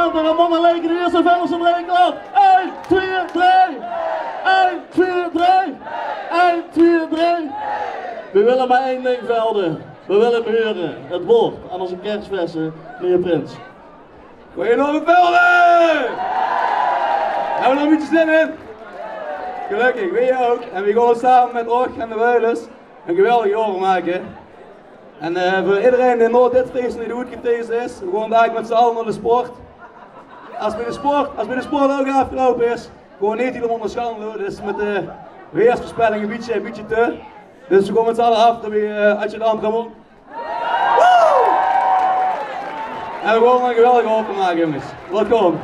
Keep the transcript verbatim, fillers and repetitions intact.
Ramon en Leke, de ierste Velders, en drei klap. Ein, twie, drei. Ein, twie, drei. Ein, twie, drei. Veer wille mer ein ding, Velde. Veer wille 'm hure. 't Woord aan ózze kersverse nuuje prins. Goeienaovend, Velde! Höbbe veer d'r 'n bietje zin in? Gelökkig, veer ouch. En veer gaon same mit Roch en de Wuilus 'n geweldig jaor make. En, eh, veur ederein dae nao dit fees neet good gefees is, veer gaon dalik mit z'n alle nao de sport. Es bie de sport, es bie de sport ouch aafgeloupe is, gaon veer neet hielemaol nao Schanlo. Dus mit de weersveurspelling e bietje, e bietje te. Dus veer gaon mit z'n alle achter bie, eh, adjudant Ramon. Woe! En veer gaon d'r 'n geweldige aovend van make, jónges. Laot kómme.